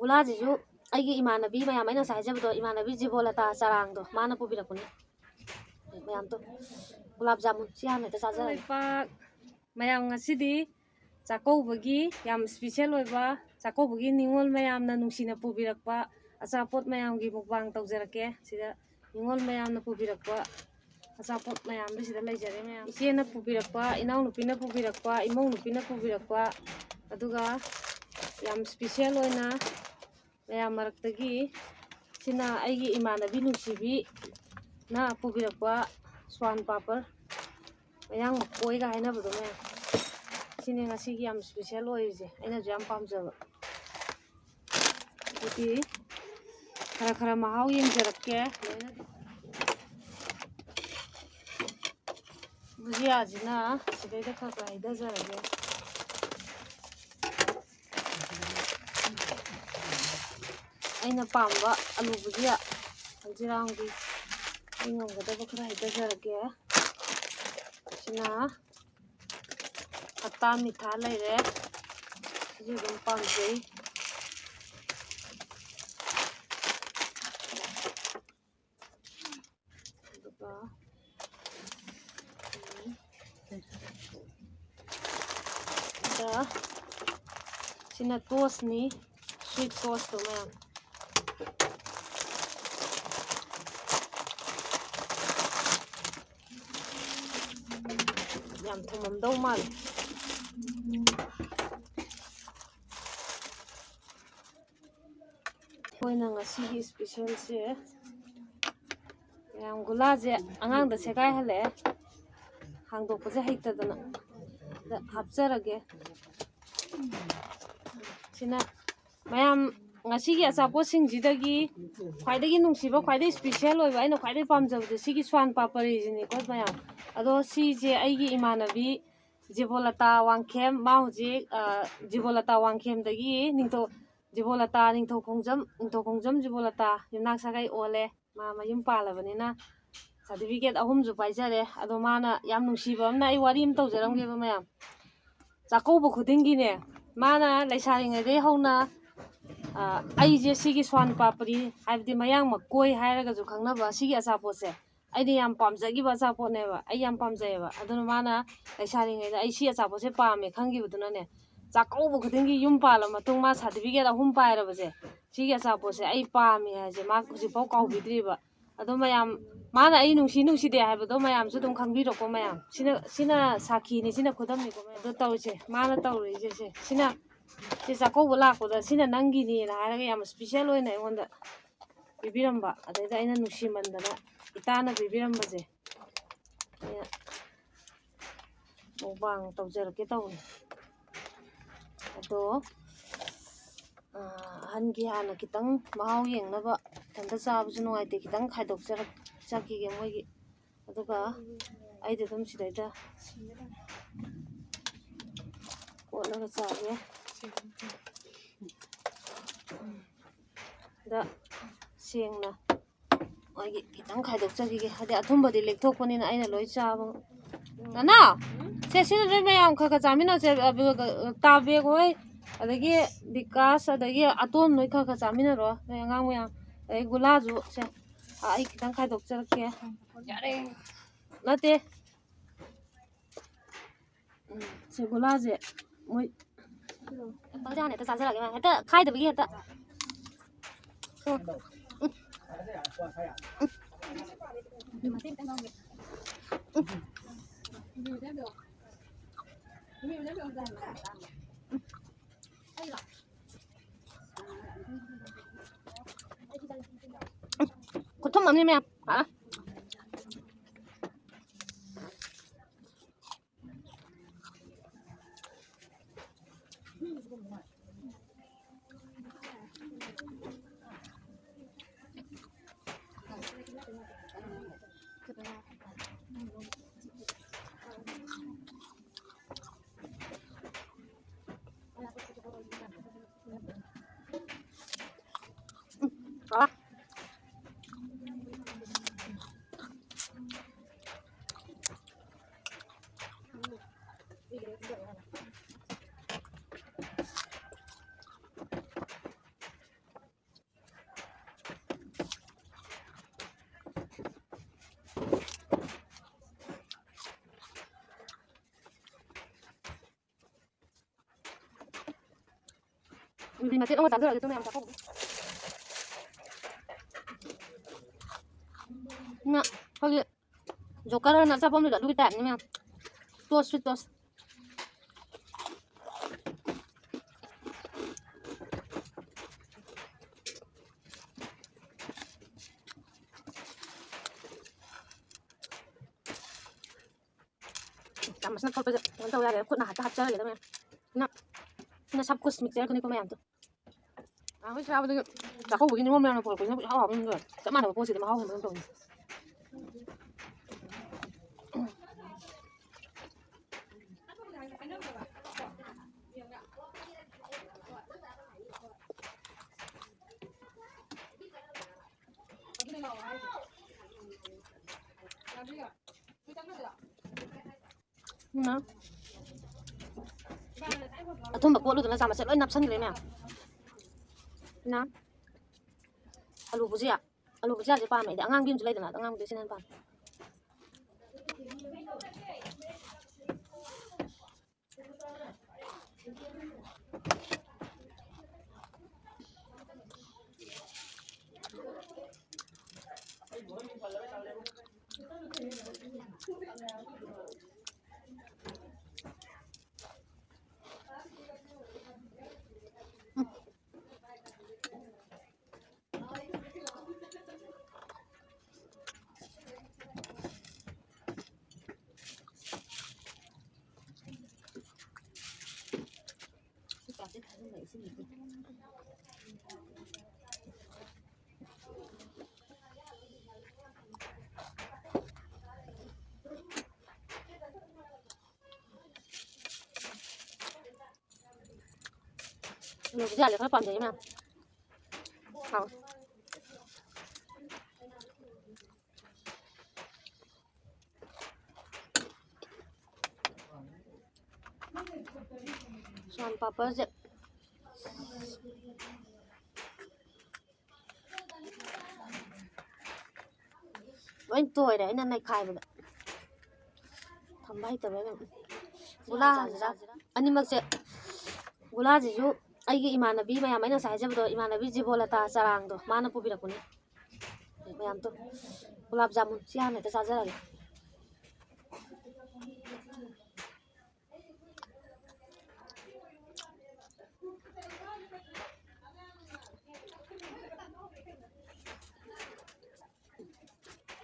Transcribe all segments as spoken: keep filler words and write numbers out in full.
ꯒꯨꯂꯥꯁꯤꯁꯨ ꯑꯩꯒꯤ ꯏꯃꯥꯟꯅꯕꯤ ꯃꯌꯥꯝ, ꯑꯩꯅ ꯉꯁꯥꯏ ꯍꯥꯏꯖꯕꯗꯣ, ꯏꯃꯥꯟꯅꯕꯤ ꯖꯤꯕꯣꯂꯇꯥ ꯆꯔꯥꯡꯗꯣ, ꯃꯥꯅ ꯄꯨꯕꯤꯔꯛꯄꯅꯦ꯫ ꯃꯌꯥꯝꯗꯣ ꯒꯨꯂꯥꯞ ꯖꯥꯃꯨꯟ ꯁꯤ ꯍꯥꯟꯅ ꯍꯦꯛꯇ ꯆꯥꯖꯔꯒꯦ꯫ ꯂꯩꯄꯥꯛ ꯃꯌꯥꯝ, ꯉꯁꯤꯗꯤ ꯆꯥꯛꯀꯧꯕꯒꯤ ꯌꯥꯝ ꯏꯁꯄꯤꯁꯦꯜ ꯑꯣꯏꯕ, ꯆꯥꯛꯀꯧꯕꯒꯤ ꯅꯤꯉꯣꯜ ꯃꯌꯥꯝꯅ ꯅꯨꯡꯁꯤꯅ ꯄꯨꯕꯤꯔꯛꯄ ꯑꯆꯥꯄꯣꯠ ꯃꯌꯥꯝꯒꯤ ꯃꯨꯛꯕꯥꯡ ꯇꯧꯖꯔꯛꯀꯦ꯫ ꯁꯤꯗ ꯅꯤꯉꯣꯜ ꯃꯌꯥꯝꯅ ꯄꯨꯕꯤꯔꯛꯄ ꯑꯆꯥꯄꯣꯠ ꯃꯌꯥꯝꯗꯨ ꯁꯤꯗ ꯂꯩꯖꯔꯦ ꯃꯌꯥꯝ꯫ ꯏꯆꯦꯅ ꯄꯨꯕꯤꯔꯛꯄ, ꯏꯅꯥꯎꯅꯨꯄꯤꯅ ꯄꯨꯕꯤꯔꯛꯄ, ꯏꯃꯧ ꯅꯨꯄꯤꯅ ꯄꯨꯕꯤꯔꯛꯄ, ꯑꯗꯨꯒ ꯌꯥꯝ ꯏꯁꯄꯤꯁꯦꯜ ꯑꯣꯏꯅ ꯃꯌꯥꯝ ꯃꯔꯛꯇꯒꯤ ꯁꯤꯅ ꯑꯩꯒꯤ ꯏꯃꯥꯟꯅꯕꯤ ꯅꯨꯡꯁꯤꯕꯤꯅ ꯄꯨꯕꯤꯔꯛꯄ ꯁ꯭ꯋꯥꯟ ꯄꯥꯄꯔ, ꯃꯌꯥꯡ ꯃꯈꯣꯏꯒ ꯍꯥꯏꯅꯕꯗꯣ ꯃꯌꯥꯝ꯫ ꯁꯤꯅꯦ ꯉꯁꯤꯒꯤ ꯌꯥꯝ ꯏꯁꯄꯤꯁꯦꯜ ꯑꯣꯏꯔꯤꯁꯦ, ꯑꯩꯅꯁꯨ ꯌꯥꯝ ꯄꯥꯝꯖꯕ꯫ ꯑꯗꯨꯗꯤ ꯈꯔ ꯈꯔ ꯃꯍꯥꯎ ꯌꯦꯡꯖꯔꯛꯀꯦ ꯂꯣꯏꯅ꯫ ꯕꯨꯖꯤꯌꯥꯁꯤꯅ ꯁꯤꯗꯩꯗ ꯈꯔ ꯈꯔ ꯍꯩꯊꯖꯔꯒꯦ꯫ ꯑꯩꯅ ꯄꯥꯝꯕ ꯑꯂꯨ ꯕꯨꯖꯤꯌꯥ, ꯍꯜꯗꯤꯔꯥꯝꯒꯤ ꯑꯩ ꯉꯝꯒꯗꯕ ꯈꯔ ꯍꯩꯊꯖꯔꯒꯦ꯫ ꯁꯤꯅ ꯈꯠꯇꯥ ꯃꯤꯊꯥ ꯂꯩꯔꯦ, ꯁꯤꯁꯨ ꯑꯗꯨꯝ ꯄꯥꯝꯖꯩ꯫ ꯑꯗꯨꯒ, ꯎꯝ, ꯑꯗ ꯁꯤꯅ ꯇꯣꯁꯅꯤ, ꯁ꯭ꯋꯤꯠ ꯇꯣꯁꯇꯣ ꯃꯌꯥꯝ꯫ ꯌꯥꯝ ꯊꯨꯝꯃꯝꯗꯧ ꯃꯥꯜꯂꯦ꯫ ꯑꯩꯈꯣꯏꯅ ꯉꯁꯤꯒꯤ ꯏꯁꯄꯤꯁꯦꯜꯁꯦ ꯃꯌꯥꯝ ꯒꯨꯂꯥꯁꯦ ꯑꯉꯥꯡꯗ ꯁꯦꯒꯥꯏꯍꯜꯂꯛꯑꯦ, ꯍꯥꯡꯗꯣꯛꯄꯁꯦ ꯍꯩꯇꯗꯅ꯫ ꯑꯗ ꯍꯥꯞꯆꯔꯒꯦ꯫ ꯁꯤꯅ ꯃꯌꯥꯝ ꯉꯁꯤꯒꯤ ꯑꯆꯥꯄꯣꯠꯁꯤꯡꯁꯤꯗꯒꯤ ꯈ꯭ꯋꯥꯏꯗꯒꯤ ꯅꯨꯡꯁꯤꯕ, ꯈ꯭ꯋꯥꯏꯗꯒꯤ ꯏꯁꯄꯤꯁꯦꯜ ꯑꯣꯏꯕ, ꯑꯩꯅ ꯈ꯭ꯋꯥꯏꯗꯒꯤ ꯄꯥꯝꯖꯕꯗꯤ ꯁꯤꯒꯤ ꯁ꯭ꯋꯥꯟ ꯄꯥꯄꯔꯤꯁꯤꯅꯤꯀꯣ ꯃꯌꯥꯝ꯫ ꯑꯗꯣ ꯁꯤꯁꯦ ꯑꯩꯒꯤ ꯏꯃꯥꯟꯅꯕꯤ ꯖꯤꯕꯣꯂꯇꯥ ꯋꯥꯡꯈꯦꯝ, ꯃꯥ ꯍꯧꯖꯤꯛ, ꯑ, ꯖꯤꯕꯣꯂꯇꯥ ꯋꯥꯡꯈꯦꯝꯗꯒꯤ ꯅꯤꯡꯊꯧ, ꯖꯤꯕꯣꯂꯇꯥ ꯅꯤꯡꯊꯧ ꯈꯣꯡꯖꯝ, ꯅꯤꯡꯊꯧ ꯈꯣꯡꯖꯝ ꯖꯤꯕꯣꯂꯇꯥ ꯌꯨꯝꯅꯥꯛ ꯁꯥꯒꯩ ꯑꯣꯜꯂꯦ꯫ ꯃꯥ ꯃꯌꯨꯝ ꯄꯥꯜꯂꯕꯅꯤꯅ ꯁꯥꯔꯇꯤꯐꯤꯀꯦꯠ ꯑꯍꯨꯝꯁꯨ ꯄꯥꯏꯖꯔꯦ꯫ ꯑꯗꯣ ꯃꯥꯅ ꯌꯥꯝ ꯅꯨꯡꯁꯤꯕ ꯑꯃꯅ, ꯑꯩ ꯋꯥꯔꯤ ꯑꯃ ꯇꯧꯖꯔꯝꯒꯦꯕ ꯃꯌꯥꯝ꯫ ꯆꯥꯛꯀꯧꯕ ꯈꯨꯗꯤꯡꯒꯤꯅꯦ, ꯃꯥꯅ ꯂꯩꯁꯥꯔꯤꯉꯩꯗꯩ ꯍꯧꯅ ꯑꯩꯁꯦ ꯁꯤꯒꯤ ꯁ꯭ꯋꯥꯟ ꯄꯥꯄ꯭ꯔꯤ, ꯍꯥꯏꯕꯗꯤ ꯃꯌꯥꯡ ꯃꯀꯣꯏ ꯍꯥꯏꯔꯒꯁꯨ ꯈꯪꯅꯕ, ꯁꯤꯒꯤ ꯑꯆꯥꯄꯣꯠꯁꯦ ꯑꯩꯅ ꯌꯥꯝ ꯄꯥꯝꯖꯈꯤꯕ ꯑꯆꯥꯄꯣꯠꯅꯦꯕ꯫ ꯑꯩ ꯌꯥꯝ ꯄꯥꯝꯖꯩꯌꯦꯕ꯫ ꯑꯗꯨꯅ ꯃꯥꯅ ꯂꯩꯁꯥꯔꯤꯉꯩꯗ ꯑꯩ ꯁꯤ ꯑꯆꯥꯄꯣꯠꯁꯦ ꯄꯥꯝꯃꯦ ꯈꯪꯈꯤꯕꯗꯨꯅꯅꯦ, ꯆꯥꯛꯀꯧꯕ ꯈꯨꯗꯤꯡꯒꯤ, ꯌꯨꯝ ꯄꯥꯜꯂ ꯃꯇꯨꯡ ꯃꯥ ꯁꯥꯔꯇꯤꯐꯤꯀꯦꯠ ꯑꯍꯨꯝ ꯄꯥꯏꯔꯕꯁꯦ, ꯁꯤꯒꯤ ꯑꯆꯥꯄꯣꯠꯁꯦ ꯑꯩ ꯄꯥꯝꯃꯦ ꯍꯥꯏꯁꯦ ꯃꯥ ꯍꯧꯖꯤꯛꯐꯥꯎ ꯀꯥꯎꯕꯤꯗ꯭ꯔꯤꯕ꯫ ꯑꯗꯣ ꯃꯌꯥꯝ, ꯃꯥꯅ ꯑꯩ ꯅꯨꯡꯁꯤ ꯅꯨꯡꯁꯤꯗꯦ ꯍꯥꯏꯕꯗꯣ ꯃꯌꯥꯝꯁꯨ ꯑꯗꯨꯝ ꯈꯪꯕꯤꯔꯣꯀꯣ ꯃꯌꯥꯝ꯫ ꯁꯤꯅ, ꯁꯤꯅ ꯁꯥꯈꯤꯅꯤ, ꯁꯤꯅ ꯈꯨꯗꯝꯅꯤꯀꯣ ꯃꯌꯥꯝ꯫ ꯑꯗꯣ ꯇꯧꯔꯤꯁꯦ, ꯃꯥꯅ ꯇꯧꯔꯤꯁꯦ ꯁꯦ, ꯁꯤꯅ, ꯁꯤ ꯆꯥꯛꯀꯧꯕ ꯂꯥꯛꯄꯗ ꯁꯤꯅ ꯅꯪꯒꯤꯅꯦꯅ ꯍꯥꯏꯔꯒ ꯌꯥꯝ ꯏꯁꯄꯤꯁꯦꯜ ꯑꯣꯏꯅ ꯑꯩꯉꯣꯟꯗ ꯄꯤꯕꯤꯔꯝꯕ꯫ ꯑꯗꯩꯗ ꯑꯩꯅ ꯅꯨꯡꯁꯤꯃꯟꯗꯅ ꯏꯇꯥꯅ ꯄꯤꯕꯤꯔꯝꯕꯁꯦ ꯑꯩꯅ ꯃꯨꯛꯕꯥꯡ ꯇꯧꯖꯔꯛꯀꯦ ꯇꯧꯕꯅꯤ꯫ ꯑꯗꯣ, ꯑ, ꯑꯍꯟꯒꯤ ꯍꯥꯟꯅ ꯈꯤꯇꯪ ꯃꯍꯥꯎ ꯌꯦꯡꯅꯕ, ꯏꯊꯟꯇ ꯆꯥꯕꯁꯨ ꯅꯨꯡꯉꯥꯏꯇꯦ, ꯈꯤꯇꯪ ꯈꯥꯏꯗꯣꯛꯆꯔꯛ-, ꯆꯈꯤꯒꯦ ꯃꯣꯏꯒꯤ꯫ ꯑꯗꯨꯒ ꯑꯩꯗꯤ ꯑꯗꯨꯝ ꯁꯤꯗꯩꯗ ꯀꯣꯠꯂꯒ ꯆꯥꯒꯦ꯫ ꯗ ꯁꯦꯡꯅ ꯃꯣꯏꯒꯤ ꯈꯤꯇꯪ ꯈꯥꯏꯗꯣꯛꯆꯈꯤꯒꯦ꯫ ꯍꯥꯏꯗꯤ ꯑꯊꯨꯝꯕꯗꯤ ꯂꯦꯛꯊꯣꯛꯄꯅꯤꯅ ꯑꯩꯅ ꯂꯣꯏ ꯆꯥꯕ꯫ ꯅꯅꯥ, ꯁꯦ, ꯁꯤꯅ ꯅꯣꯏ ꯃꯌꯥꯝ ꯈꯔ ꯈꯔ ꯆꯥꯃꯤꯟꯅꯁꯦ꯫ ꯑ, ꯕꯤ-, ꯑ, ꯇꯥꯕꯦꯛ ꯍꯣꯏ, ꯑꯗꯒꯤ ꯕꯤꯀꯥꯁ, ꯑꯗꯒꯤ ꯑꯇꯣꯝ, ꯅꯣꯏ ꯈꯔ ꯈꯔ ꯆꯥꯃꯤꯟꯅꯔꯣ, ꯅꯣꯏ ꯑꯉꯥꯡ ꯃꯌꯥꯝ꯫ ꯑꯗꯩ ꯒꯨꯂꯥꯁꯨ ꯁꯦ, ꯑ, ꯑꯩ ꯈꯤꯇꯪ ꯈꯥꯏꯗꯣꯛꯆꯔꯛꯀꯦ꯫ ꯌꯥꯔꯦ꯫ ꯅꯠꯇꯦ꯫ ꯎꯝ, ꯁꯦ ꯒꯨꯂꯥꯁꯦ ꯃꯣꯏ ꯑꯦꯄꯜꯁꯦ ꯍꯥꯟꯅ ꯍꯦꯛꯇ ꯆꯥꯖꯔꯒꯦ, ꯍꯦꯛꯇ ꯈꯥꯏꯗꯕꯒꯤ ꯍꯦꯛꯇ꯫ ꯎꯝ, ꯎꯝ, ꯎꯝ꯫ ꯈꯨꯊꯨꯝ ꯑꯃꯅꯤ ꯃꯌꯥꯝ꯫ ꯑꯥ꯫ ꯃꯤꯗꯤ ꯃꯆꯦꯠ ꯑꯃ ꯆꯥꯖꯔꯒꯦ, ꯑꯗꯨ ꯃꯌꯥꯝ ꯆꯥꯊꯣꯛꯎꯕꯗꯤ꯫ ꯉꯥ, ꯑꯩꯈꯣꯏꯒꯤ ꯖꯣꯀꯔ ꯍꯣꯏꯅ ꯑꯆꯥꯄꯣꯠ ꯑꯃ ꯂꯩꯕ, ꯑꯗꯨꯒꯤ ꯇꯥꯏꯞꯅꯤ ꯃꯌꯥꯝ꯫ Toast, sweet toast꯫ ꯆꯥꯃꯁꯅ ꯈꯣꯠꯄꯁꯦ ꯀꯩꯅꯣ ꯇꯧ ꯌꯥꯔꯦ, ꯈꯨꯠꯅ ꯍꯦꯛꯇ ꯍꯥꯞꯆꯔꯒꯦ ꯑꯗꯨꯝ꯫ ꯁꯤꯅ, ꯁꯤꯅ ꯁꯕ ꯀꯨꯁ ꯃꯤꯛꯆꯔꯗꯨꯅꯤꯀꯣ ꯃꯌꯥꯝꯗꯣ꯫ ꯑꯥ, ꯍꯣꯏ ꯆꯥꯕꯗꯨꯒ ꯆꯥꯛꯀꯧꯕꯒꯤ ꯅꯤꯉꯣꯜ ꯃꯌꯥꯝꯅ ꯄꯨꯔꯛꯄꯁꯤꯅ ꯏꯍꯥꯎ ꯍꯥꯎꯕ ꯑꯃ ꯆꯞ ꯃꯥꯟꯅꯕ ꯄꯣꯠꯁꯤꯗꯤ ꯃꯍꯥꯎ ꯍꯦꯟꯕ ꯑꯗꯨꯝ ꯇꯧꯅꯤ꯫ ꯎꯝ꯫ ꯑꯊꯨꯝꯕ ꯀꯣꯠꯂꯨꯗꯅ ꯆꯥꯃꯁꯁꯦ ꯂꯣꯏ ꯅꯞꯁꯟꯈ꯭ꯔꯦ ꯃꯌꯥꯝ꯫ ꯅ ꯑꯂꯨ ꯕꯨꯖꯤꯌꯥ꯫ ꯑꯂꯨ ꯕꯨꯖꯤꯌꯥꯁꯦ ꯄꯥꯝꯃꯦ ꯑꯩꯗꯤ꯫ ꯑꯉꯥꯡꯕꯤ ꯑꯃꯁꯨ ꯂꯩꯗꯅ, ꯑꯗꯣ ꯑꯉꯥꯡꯕꯤꯗꯨ ꯁꯤꯅ ꯍꯦꯟꯅ ꯄꯥꯝꯃꯦ꯫ ꯑꯂꯨ ꯕꯨꯖꯤꯌꯥꯁꯦ ꯈꯔ ꯄꯥꯝꯖꯩ ꯃꯌꯥꯝ꯫ ꯍꯥꯎ꯫ ꯁꯣꯟ ꯄꯥꯄꯔꯁꯦ ꯂꯣꯏ ꯇꯣꯏꯔꯦ ꯑꯩꯅ ꯅꯩꯈꯥꯏꯕꯗ꯫ ꯊꯝꯕ ꯍꯩꯇꯕ ꯑꯩꯅ꯫ ꯒꯨꯂꯥꯁꯤꯗ ꯑꯅꯤꯃꯛꯁꯦ, ꯒꯨꯂꯥꯁꯤꯁꯨ ꯑꯩꯒꯤ ꯏꯃꯥꯟꯅꯕꯤ ꯃꯌꯥꯝ, ꯑꯩꯅ ꯉꯁꯥꯏ ꯍꯥꯏꯖꯕꯗꯣ, ꯏꯃꯥꯟꯅꯕꯤ ꯖꯤꯕꯣꯂꯇꯥ ꯆꯔꯥꯡꯗꯣ, ꯃꯥꯅ ꯄꯨꯕꯤꯔꯛꯄꯅꯦ꯫ ꯃꯌꯥꯝꯗꯣ, ꯒꯨꯂꯥꯞ ꯖꯥꯃꯨꯟ ꯁꯤ ꯍꯥꯟꯅ ꯍꯦꯛꯇ ꯆꯥꯖꯔꯒꯦ꯫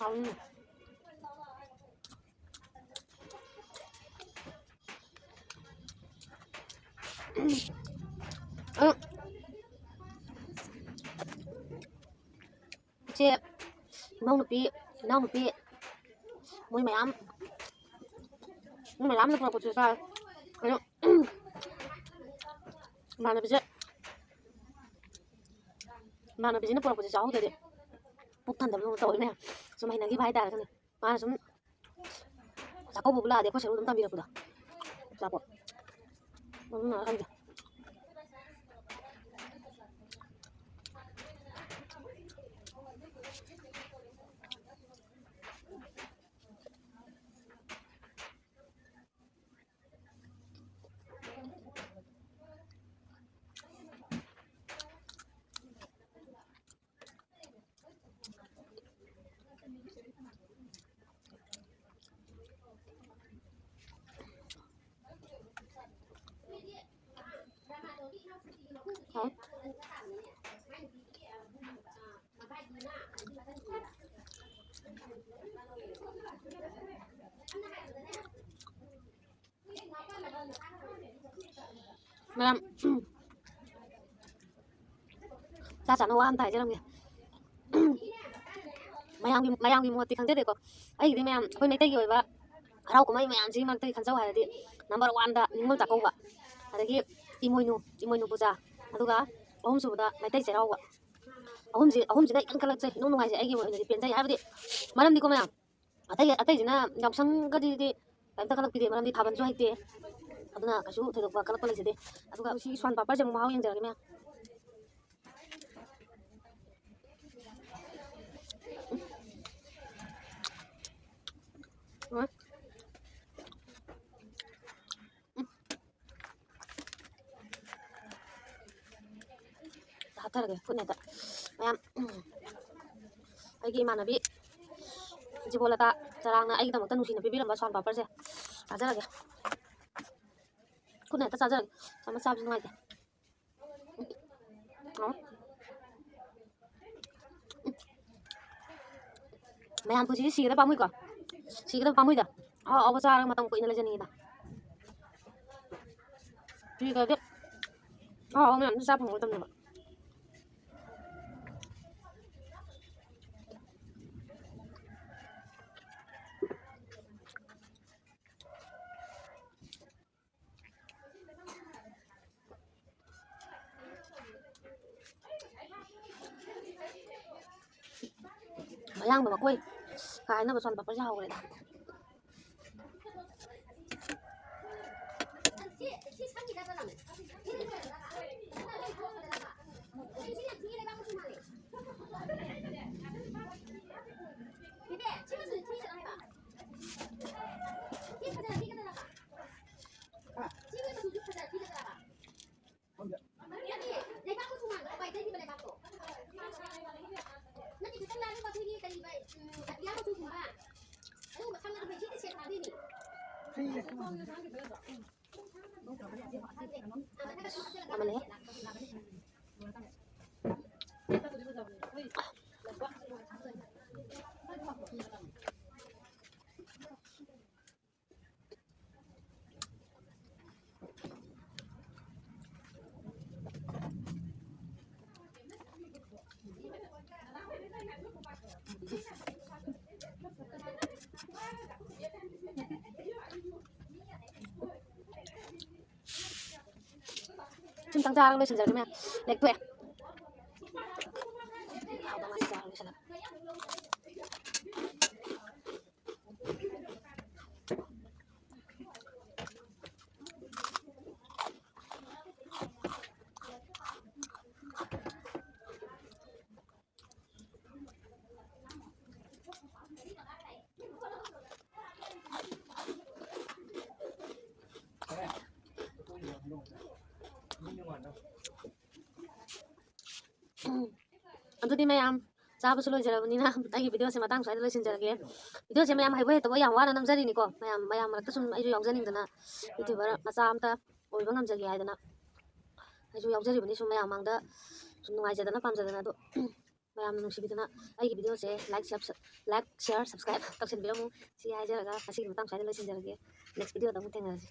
ꯍꯥꯎꯅꯤ꯫ ꯎꯝ꯫ ꯏꯆꯦ, ꯏꯅꯥꯎꯅꯨꯄꯤ, ꯏꯅꯥꯎꯅꯨꯄꯤ, ꯃꯣꯏ ꯃꯌꯥꯝ, ꯃꯣꯏ ꯃꯌꯥꯝꯅ ꯄꯨꯔꯛꯄꯁꯨ ꯆꯥꯔꯦ꯫ ꯑꯗꯣ, ꯏꯃꯥꯟꯅꯕꯤꯁꯦ, ꯏꯃꯥꯟꯅꯕꯤꯁꯤꯅ ꯄꯨꯔꯛꯄꯁꯦ ꯆꯥꯍꯧꯗ꯭ꯔꯗꯤ ꯄꯨꯛ ꯊꯟꯗꯕꯗꯧꯅ ꯇꯧꯋꯦ ꯃꯌꯥꯝ꯫ ꯁꯨꯝ ꯍꯩꯅꯈꯤꯕ ꯍꯥꯏꯇꯥꯔꯦ ꯈꯪꯗꯦ꯫ ꯃꯥꯅ ꯁꯨꯝ ꯆꯥꯛꯀꯧꯕꯕꯨ ꯂꯥꯛꯑꯗꯤ ꯑꯩꯈꯣꯏ ꯁꯔꯨꯛ ꯑꯗꯨꯝ ꯇꯝꯕꯤꯔꯛꯄꯗꯣ꯫ ꯑꯆꯥꯄꯣꯠ꯫ ꯑꯗꯨꯅ ꯈꯪꯗꯦ꯫ ꯃꯌꯥꯝ, ꯆꯥ ꯆꯥꯅ ꯋꯥ ꯑꯝꯇ ꯍꯥꯏꯖꯔꯝꯒꯦ꯫ ꯃꯌꯥꯝꯒꯤ, ꯃꯌꯥꯝꯒꯤ ꯃꯣꯠꯇꯤ ꯈꯪꯖꯗꯦꯀꯣ꯫ ꯑꯩꯒꯤꯗꯤ ꯃꯌꯥꯝ, ꯑꯩꯈꯣꯏ ꯃꯩꯇꯩꯒꯤ ꯑꯣꯏꯕ ꯍꯔꯥꯎ ꯀꯨꯝꯍꯩ ꯃꯌꯥꯝꯁꯤꯒꯤ ꯃꯔꯛꯇꯒꯤ ꯈꯟꯖꯧ ꯍꯥꯏꯔꯗꯤ, number one ꯗ ꯅꯤꯉꯣꯜ ꯆꯥꯛꯀꯧꯕ, ꯑꯗꯒꯤ ꯏꯃꯣꯏꯅꯨ, ꯏꯃꯣꯏꯅꯨ ꯄꯨꯖꯥ, ꯑꯗꯨꯒ ꯑꯍꯨꯝꯁꯨꯕꯗ ꯃꯩꯇꯩ ꯆꯩꯔꯥꯎꯕ꯫ ꯑꯍꯨꯝꯁꯤ, ꯑꯍꯨꯝꯁꯤꯅ ꯏꯈꯟ ꯈꯜꯂꯛꯆꯩ, ꯏꯅꯨꯡ ꯅꯨꯡꯉꯥꯏꯖꯩ, ꯑꯩꯒꯤ ꯑꯣꯏꯅꯗꯤ ꯄꯦꯟꯖꯩ꯫ ꯍꯥꯏꯕꯗꯤ ꯃꯔꯝꯗꯤꯀꯣ ꯃꯌꯥꯝ, ꯑꯇꯩ, ꯑꯇꯩꯁꯤꯅ ꯌꯥꯎꯁꯪꯒꯗꯤ ꯀꯩꯝꯇ ꯈꯜꯂꯛꯄꯤꯗꯦ, ꯃꯔꯝꯗꯤ ꯊꯥꯕꯜꯁꯨ ꯍꯩꯇꯦ, ꯑꯗꯨꯅ ꯀꯩꯁꯨ ꯊꯣꯏꯗꯣꯛꯄ ꯈꯜꯂꯛꯄ ꯂꯩꯖꯗꯦ꯫ ꯑꯗꯨꯒ ꯁꯤꯒꯤ ꯁꯣꯟ ꯄꯥꯄꯔꯁꯦ ꯑꯃꯨꯛ ꯃꯍꯥꯎ ꯌꯦꯡꯖꯔꯒꯦ ꯃꯌꯥꯝ꯫ ꯎꯝ꯫ ꯎꯝ꯫ ꯆꯥꯔꯒꯦ ꯈꯨꯠꯅ ꯍꯦꯛꯇ꯫ ꯃꯌꯥꯝ, ꯎꯝ꯫ ꯑꯩꯒꯤ ꯏꯃꯥꯟꯅꯕꯤ ꯖꯤꯕꯣꯂꯇꯥ ꯆꯔꯥꯡꯅ ꯑꯩꯒꯤꯗꯃꯛꯇ ꯅꯨꯡꯁꯤꯅ ꯄꯤꯕꯤꯔꯝꯕ ꯁꯣꯟ ꯄꯥꯄꯔꯁꯦ ꯆꯥꯖꯔꯒꯦ꯫ ꯈꯨꯠꯅ ꯍꯦꯛꯇ ꯆꯥꯖꯔꯒꯦ꯫ ꯆꯥꯃꯁ ꯆꯥꯕꯁꯨ ꯅꯨꯡꯉꯥꯏꯇꯦ꯫ ꯎꯝ꯫ ꯎꯝ꯫ ꯃꯌꯥꯝ ꯄꯨꯟꯁꯤꯁꯦ ꯁꯤꯒꯗꯕ ꯄꯥꯝꯃꯨꯏꯀꯣ? ꯁꯤꯒꯗꯕ ꯄꯥꯝꯃꯨꯏꯗ꯫ ꯑꯍꯥꯎ ꯑꯍꯥꯎꯕ ꯆꯥꯔꯒ ꯃꯇꯝ ꯀꯨꯏꯅ ꯂꯩꯖꯅꯤꯡꯉꯤꯗ꯫ ꯁꯤꯈ꯭ꯔꯗꯤ ꯑꯍꯥꯎ ꯑꯍꯥꯎ ꯃꯌꯥꯝꯁꯨ ꯆꯥ ꯐꯪꯉꯣꯏꯗꯕꯅꯦꯕ꯫ ꯑꯌꯥꯡꯕ ꯃꯈꯣꯏ ꯀꯥꯏꯅꯕ ꯁꯣꯟ ꯄꯥꯄꯔꯁꯦ ꯍꯧꯈ꯭ꯔꯦꯗ꯫ ꯁꯤꯝꯇꯪ ꯆꯥꯔꯒ ꯂꯣꯏꯁꯤꯟꯖꯔꯒꯦ ꯃꯌꯥꯝ꯫ ꯂꯦꯛꯊꯣꯛꯑꯦ꯫ ꯍꯥꯎꯕ ꯉꯥꯛꯇ ꯆꯥꯔꯒ ꯂꯣꯏꯁꯤꯜꯂꯒꯦ꯫ ꯑꯗꯨꯗꯤ ꯃꯌꯥꯝ, ꯆꯥꯕꯁꯨ ꯂꯣꯏꯖꯔꯕꯅꯤꯅ ꯑꯩꯒꯤ videoꯁꯦ ꯃꯇꯥꯡ ꯁ꯭ꯋꯥꯏꯗ ꯂꯣꯏꯁꯤꯟꯖꯔꯒꯦ꯫ Videoꯁꯦ ꯃꯌꯥꯝ ꯍꯩꯕꯣꯏ ꯍꯩꯇꯕꯣꯏ ꯌꯥꯝ ꯋꯥꯅ ꯅꯝꯖꯔꯤꯅꯤꯀꯣ꯫ ꯃꯌꯥꯝ, ꯃꯌꯥꯝ ꯃꯔꯛꯇ ꯁꯨꯝ ꯑꯩꯁꯨ ꯌꯥꯎꯖꯅꯤꯡꯗꯅ YouTuber ꯃꯆꯥ ꯑꯝꯇ ꯑꯣꯏꯕ ꯉꯝꯖꯒꯦ ꯍꯥꯏꯗꯅ ꯑꯩꯁꯨ ꯌꯥꯎꯖꯔꯤꯕꯅꯤ꯫ ꯁꯨꯝ ꯃꯌꯥꯝ ꯃꯥꯡꯗ ꯁꯨꯝ ꯅꯨꯡꯉꯥꯏꯖꯗꯅ ꯄꯥꯝꯖꯗꯅ꯫ ꯑꯗꯣ ꯃꯌꯥꯝꯅ ꯅꯨꯡꯁꯤꯕꯤꯗꯨꯅ ꯑꯩꯒꯤ videoꯁꯦ like, share, like, share, subscribe ꯇꯧꯁꯟꯕꯤꯔꯝꯃꯨ꯫ ꯁꯤ ꯍꯥꯏꯖꯔꯒ ꯉꯁꯤꯒꯤ ꯃꯇꯥꯡ ꯁ꯭ꯋꯥꯏꯗ ꯂꯣꯏꯁꯤꯟꯖꯔꯒꯦ꯫ Next videoꯗ ꯑꯃꯨꯛ ꯊꯦꯡꯅꯔꯁꯤ꯫